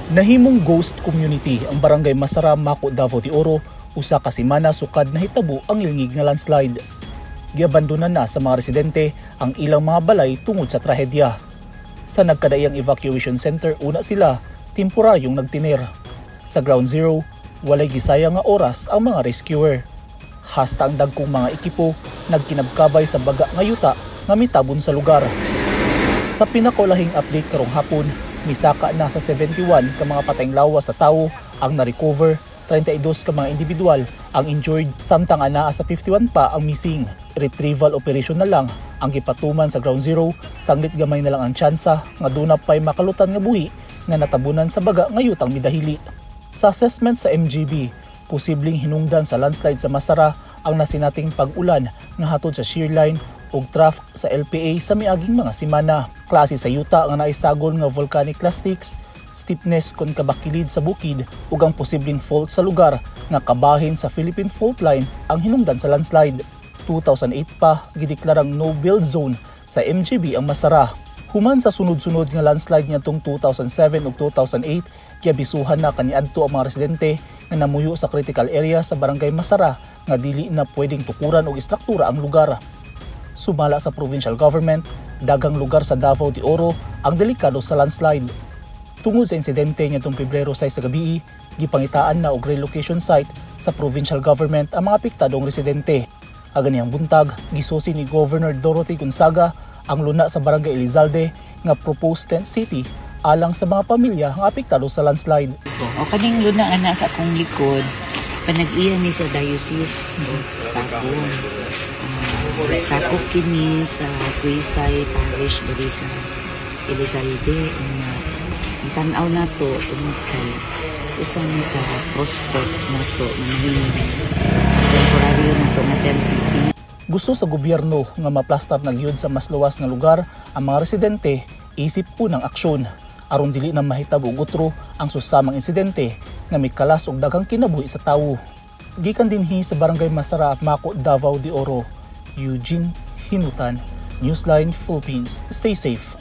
Nahimong ghost community ang Barangay Masara, Maco, Davao de Oro 1 ka semana sukad nahitabo ang lingig nga landslide. Giabandonan na sa mga residente ang ilang mga balay tungod sa trahedya. Sa nagkadaiyang evacuation center una sila temporaryong nagtiner. Sa ground zero, walay gisayang nga oras ang mga rescuer. Hasta ang dagkong mga ekipo nagkinabkabay sa baga nga yuta nga mitabon sa lugar. Sa pinakaulahing update karong hapon, misaka na sa 71 ka mga patayng lawas sa tawo ang na-recover, 32 ka mga individual ang injured samtang anaa sa 51 pa ang missing. Retrieval operation na lang ang gipatuman sa ground zero, sanglit gamay na lang ang tsansa nga duna pay makalutan nga buhi nga natabunan sa baga nga yutang midahili. Sa assessment sa MGB, posibleng hinungdan sa landslide sa Masara ang nasinating pag-ulan nga hatod sa shear line ug trough sa LPA sa miaging mga semana. Klase sa yuta nga naisagol nga volcanic clastics, steepness kon kabakilid sa bukid ug ang posibleng fault sa lugar nga kabahin sa Philippine Fault Line ang hinungdan sa landslide. 2008 pa gideklarang no build zone sa MGB ang Masara. Human sa sunod-sunod nga landslide niadtong 2007 ug 2008, giabisuhan na kaniadto ang mga residente nga namuyo sa critical area sa Barangay Masara nga dili na pwedeng tukuran og istruktura ang lugar. Sumala sa provincial government, daghang lugar sa Davao de Oro ang delikado sa landslide. Tungod sa insidente niadtong Pebrero 6 sa gabi, gipangitaan na og relocation site sa provincial government ang mga apektadong residente. Aganihang buntag, gisusi ni Governor Dorothy Gonzaga ang luna sa Barangay Elizalde nga proposed tent city alang sa mga pamilya nga apektado sa landslide. O kaning luna nga nasa akong likod, panag-iya ni sa diocese Bakun. Sakop kini sa Guisay Parish diri sa Elizalde. Ang tan-aw nato tungod kay usa ni sa prospect nato nga mahimong temporaryo nato nga tent city. Gusto sa gobyerno nga maplastar na gyud sa mas luwas nga lugar ang mga residente isip unang aksyon aron dili na mahitabo og otro ang susamang insidente nga mikalas og daghang kinabuhi sa tawo. Gikan dinhi sa Barangay Masara, Maco, Davao de Oro, Eugene Hinutan, Newsline Philippines. Stay safe.